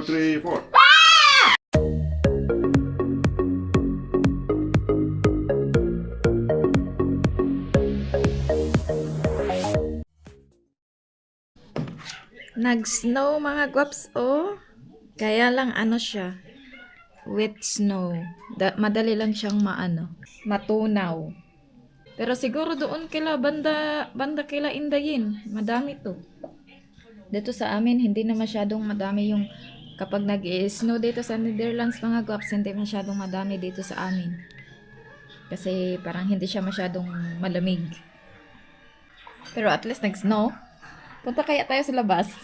3, 4. Nag-snow, mga gwaps, oh. Kaya lang ano siya, wet snow. Madali lang siyang maano, matunaw. Pero siguro doon kila banda, banda kila Indayin, madami to. Dito sa amin, hindi na masyadong madami yung kapag nag-snow dito sa Netherlands, mga gwaps, hindi masyadong madami dito sa amin. Kasi parang hindi siya masyadong malamig. Pero at least nag-snow. Punta kaya tayo sa labas?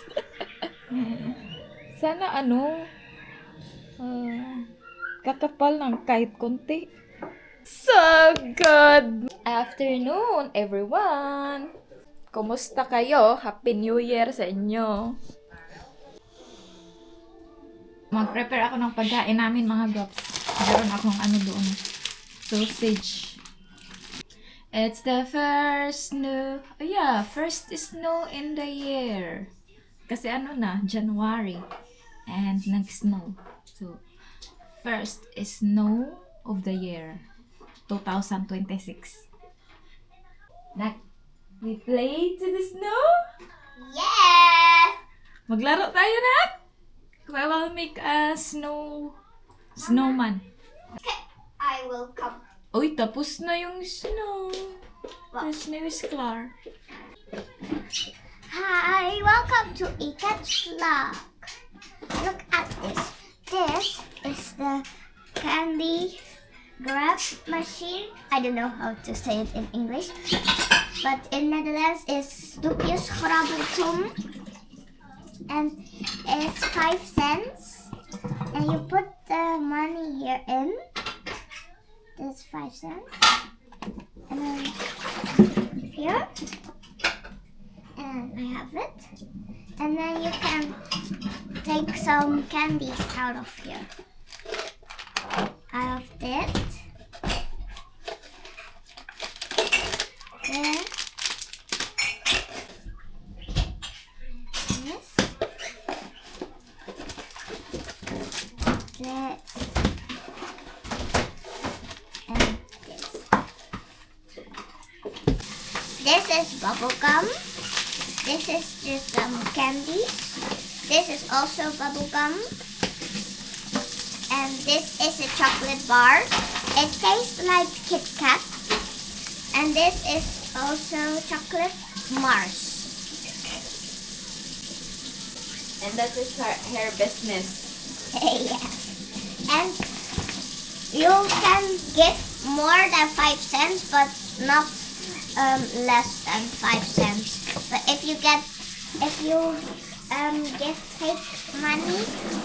Sana ano, kakapal ng kahit konti. So, good afternoon, everyone! Kumusta kayo? Happy New Year sa inyo! Mag-prepare ako ng pagkain namin, mga gups. Meron akong ano doon, sausage. It's the first snow. Oh yeah, first snow in the year. Kasi ano na, January. And nag-snow. So, first snow of the year. 2026. Nak, we play to the snow? Yes! Maglaro tayo, Nak! We will make a snowman. I will come. Uy, tapos na yung snow. The snow is clear. Hi, welcome to Ikat's vlog. Look at this. This is the candy grab machine. I don't know how to say it in English, but in Netherlands it's snoepjesgrabbelton. And it's 5 cents. And you put the money here in. This 5 cents. And then here. And I have it. And then you can take some candies out of here. Out of it. There. This. This. And this. This is bubble gum. This is just some candies. This is also bubble gum. And this is a chocolate bar. It tastes like Kit Kat. And this is also chocolate Mars. And that is her business. Yes. And you can give more than 5 cents, but not less than 5 cents. But if you give fake money,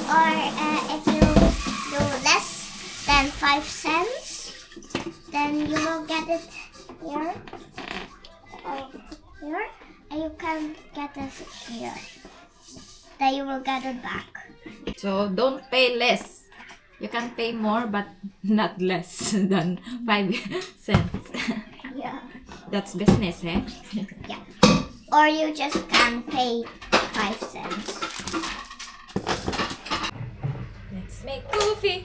or if you do less than 5 cents, then you will get it here, or here, and you can get it here. Then you will get it back. So, don't pay less. You can pay more, but not less than 5 cents. Yeah. That's business, eh? Yeah. Or you just can pay 5 cents. Let's make coffee.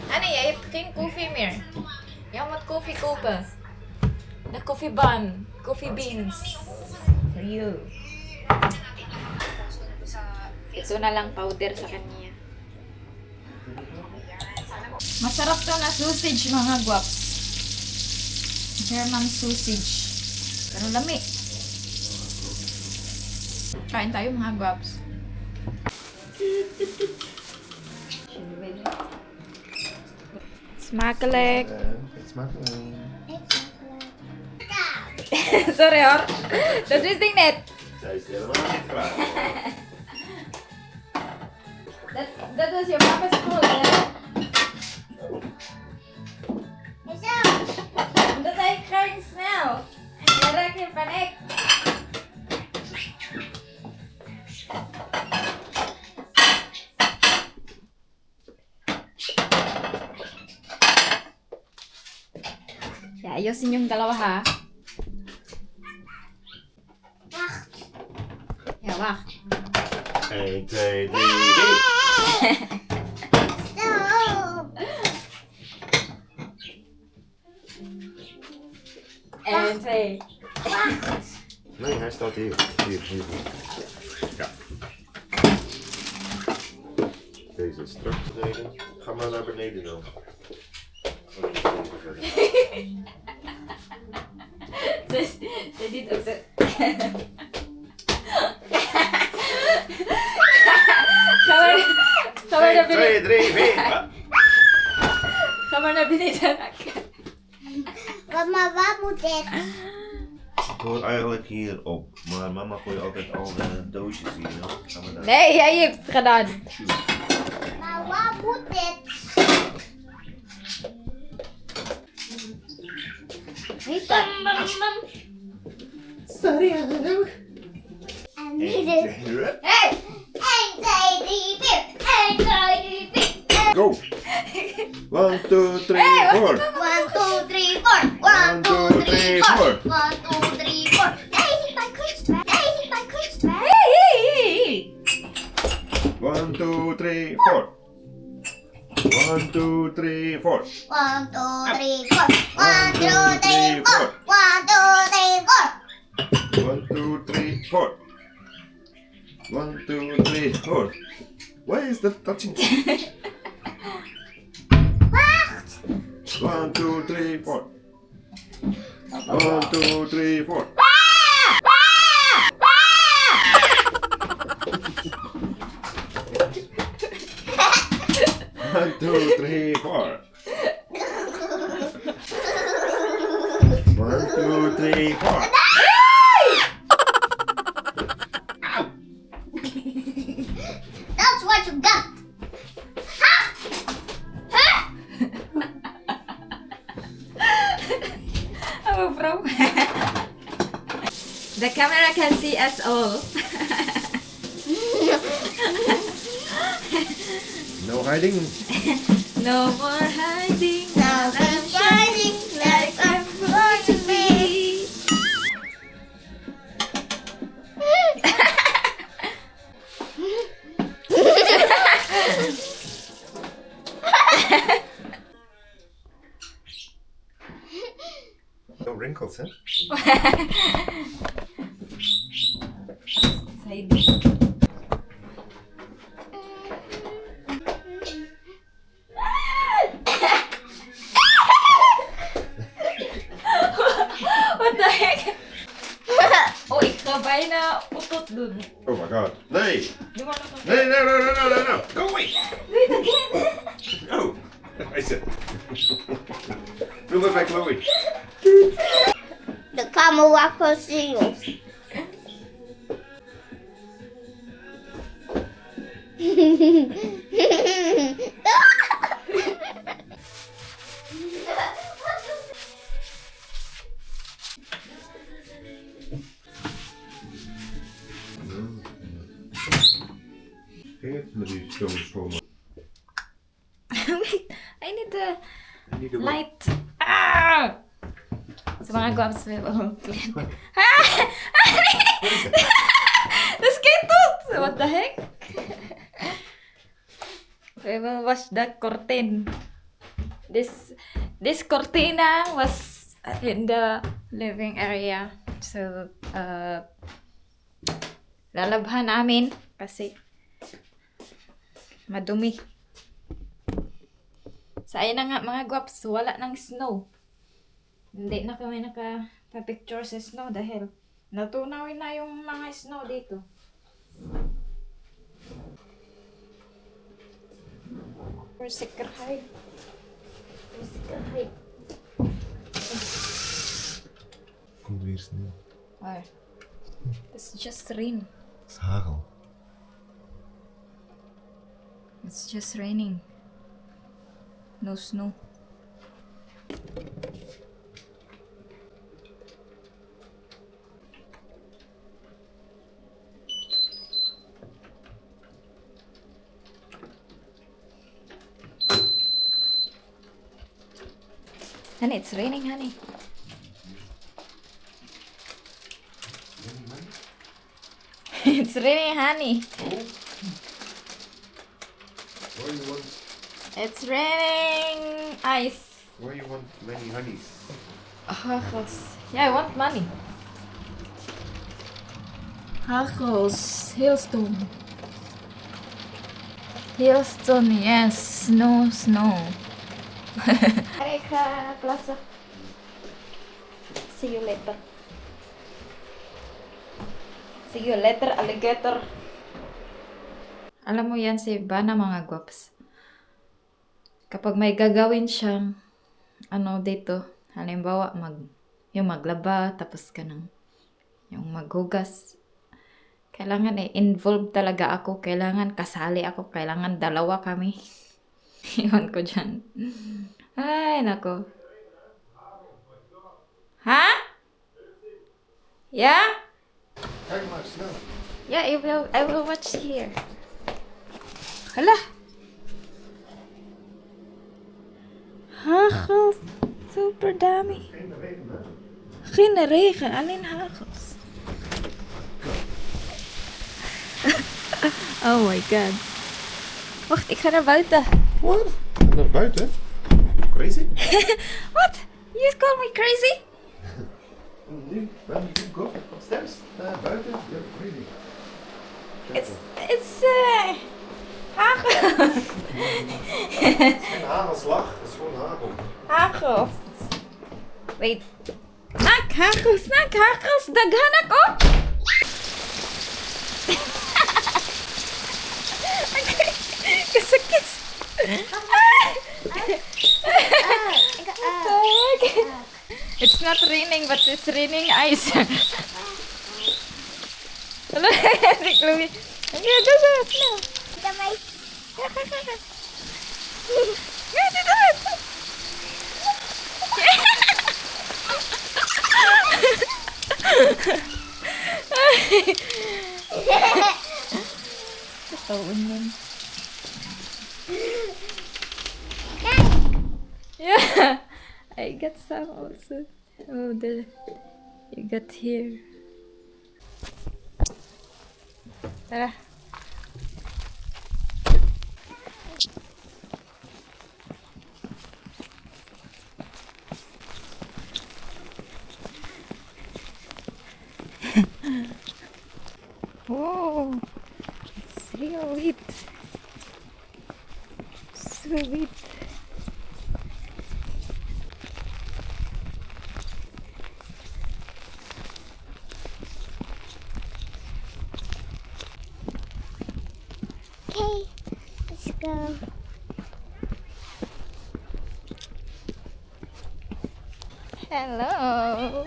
Ano, jij hebt geen koffie meer. Jij moet koffie kopen. De coffee bun. Coffee beans. For you. Ito na lang powder sa kanya. Masarap to na sausage, mga guaps. German sausage. Pero lami. Kain tayo, mga guaps. Smakelijk. It's smakelijk. Sorry hoor. Dat wist ik net. Zij is helemaal niet klaar. Dat was your papa's fault, hè? Zo. Omdat hij ging snel. En je raakt in paniek. Ja, ayusin yung dalawa ha. Wacht. Ja, wacht. 1, 2, 3, 4. Stop. En twee. Wacht. Nee, hij staat hier. Hier, hier. Ja. Deze is strak beneden. Ga maar naar beneden dan. Oh, nee, even verder. Ze dit ook zo. Ga maar naar 2, beneden. 3, 4. Ga maar naar beneden. Wat, maar wat moet dit? Ik hoor eigenlijk hier op, maar mama gooit altijd al de doosjes hier. Hoor. Ga maar daar. Nee, jij hebt het gedaan. Maar wat moet dit? Niet dat. Sorry. En niet dit. Hey! 1, 2, 3, 4. 1, 2, 3, 4. Go! 1, 2, 3, 4. 1, 2, 3, 4. 1, 2, 3, 4. 1, 2, 3, 4. Nee, niet mijn kunstwerk. Nee, niet mijn kunstwerk. Hey, hey, hey. 1, 2, 3, 4. 1, 2, 3, 4. 1, 2, 3, 4. 1, 2, 3, 4. 1, 2, 3, 4. 1, 2, 3, 4. 1, 2, 3, 4. Why is that touching? Wacht. 1, 2, 3, 4. 1, 2, 3, 4. One, two, three, four. 1, 2, 3, 4. Auw! That's what you got. Ha! Ha! Oh, bro. The camera can see us all. No hiding. No more hiding. Now I'm shining like I'm born to be. No wrinkles, hè? Side. What the heck? Oh, ik ga bijna utot dun. Oh my God. Nee! Doe maar nog een Nee, no, no, no, no, no, no. Go away! Doe het again. Oh! Hij zit. Doe maar bij Chloe. De camera kan zien ons. Ging het met die stoom schoonmaken? Wait, I need the Niet doen. light. Ah! Sa mga guwaps, may clean. Ah! Das geht tot! What the heck? We will wash the curtain. This cortina was in the living area. So, lalabhan namin kasi madumi. So, ayun na nga mga guwaps, wala ng snow. Hindi na kami naka-picture sa snow dahil natunaw na yung mga snow dito. For zekerheid. Voor zekerheid. Komt weer sneeuw. Waar? It's just rain. Het is hagel. It's just raining. No snow. Honey, it's raining, honey. It's raining, honey. Why you want It's raining ice. Why you want many honeys? Hagels. Yeah, I want money. Hagels. Hailstone. Hailstone, yes. Snow, snow. Ik ga plassen. See you later. See you later, alligator. Alam mo yan si Bana, mga guwaps. Kapag may gagawin siyang ano dito, halimbawa yung maglaba, tapos ka ng yung maghugas. Kailangan eh, involved talaga ako. Kailangan kasali ako. Kailangan dalawa kami. Iwan ko dyan. Ay, nako. Ha? Yeah? Kijk maar snel. Yeah, I will watch here. Hala! Hagels. Super dami. Geen regen, hè? Geen regen, alleen hagels. Oh my God. Wacht, ik ga naar buiten. Wat? Naar buiten? Crazy? What? You call me crazy? Nu, when you go upstairs, naar buiten, you're crazy. It's hagel. Het is geen hagelslag, het is gewoon hagel. Hagels. Wait. Nak, hagels, nak, hagels. Daghan ako. Kasakit. What the heck? It's not raining, but it's raining ice. Ano? Si Chloe. Okay, go, go, snel. Daarbij. Ja, ga, ga, ga. Ja, dit is het. Totoo nun. Kijk. Yeah, I got some also. Oh, you got here. Tara. Whoa, it's real wet. So wet. Okay, let's go. Hello.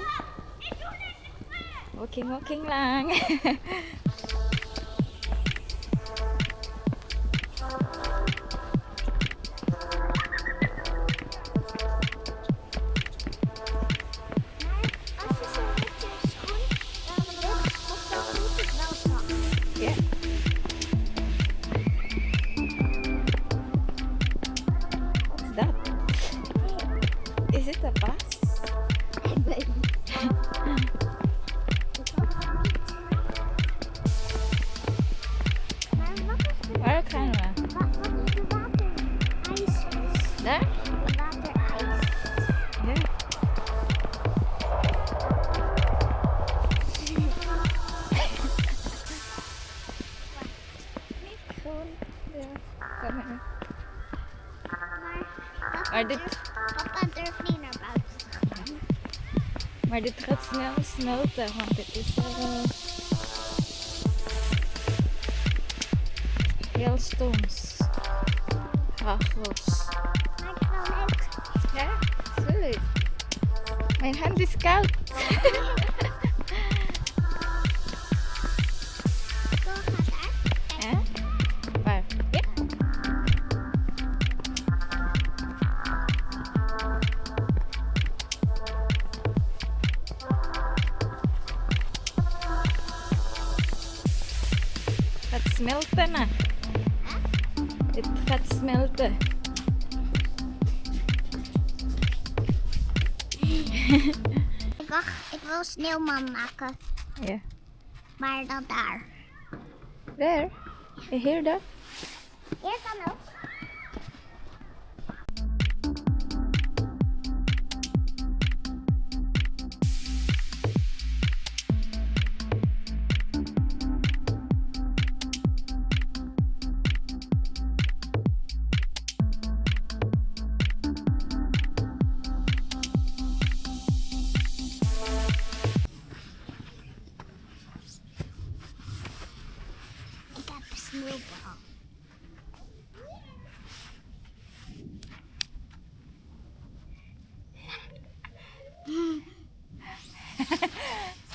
Walking, walking lang. Maar als je zo met je schoen dan lukt, dan voelt het wel zacht. Yeah. What's that? Is it a bus? Ik weet niet. Ik hoop het niet. Maar wat is de, Waar gaan we? wat is de waterijs is? Daar? Waterijs. Ja. Gewoon, ja. Kom maar. Maar papa, Maar dit- papa durft niet naar buiten te gaan. Maar dit gaat snel smelten, want dit is hailstones. Hagels. Maar het is wel leuk. Ja, het is wel leuk. Mijn hand is koud. Go gaat daar. Hè? Waar? Ja. Het gaat smelten, hè? Het gaat smelten. Ik wacht, ik wil sneeuwman maken. Ja. Maar dan daar. There. You hear that? Hier kan ook. Sneeuwbal.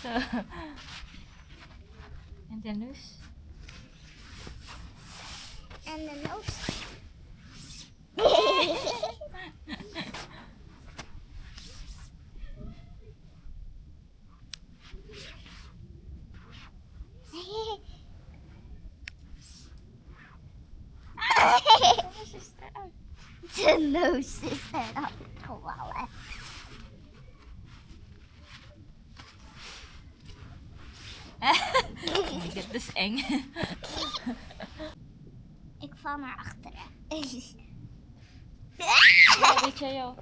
So, and the nose. En de neus. De neus is eraf gevallen. Dit is eng. Ik val naar achteren. Weet jij al?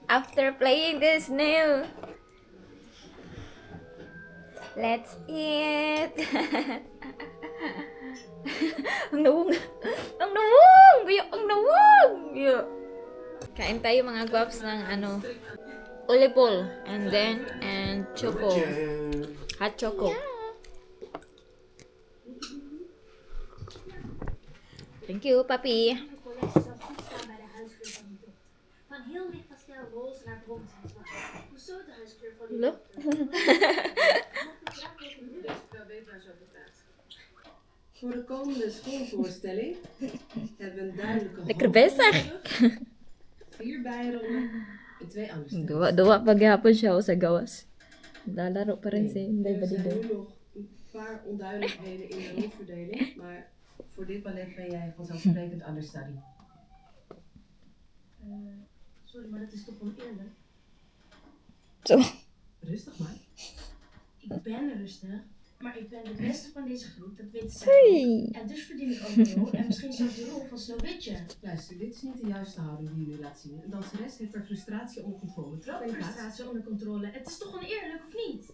After playing this new, let's eat. Ang nawong. Ang nawong! Biyo, ang nawong! Biyo. Kain tayo, mga guwaps, ng ano, oliebollen and then and choco. Hot choco. Thank you, papi. Bij de huiskleur van die dochter. Van heel licht pastelroze naar brons en zwart. Hoezo de huiskleur van die Hallo? dochter? Wel weet waar ze over praat. Voor de komende schoolvoorstelling hebben we een duidelijke Lekker hoofdrol bezig. nodig, vier bijrollen en twee andere Duwa, duwa paghapon siya sa gawas. Lalaro pa rin si Inday Er zijn Badido. nu nog een paar onduidelijkheden in de rolverdeling, maar voor dit ballet ben jij vanzelfsprekend understudy. Sorry, maar dat is toch oneerlijk? So, Rustig maar. Ik ben rustig, maar ik ben de beste van deze groep, dat weten zij ook. hey. En dus verdien ik ook een rol en misschien zelfs de rol van Sneeuwwitje. Luister, dit is niet de juiste houding die je nu laat zien. Een danseres heeft haar frustratie onder controle. Terug Welke naar je plaats. frustratie onder controle? Het is toch oneerlijk, of niet?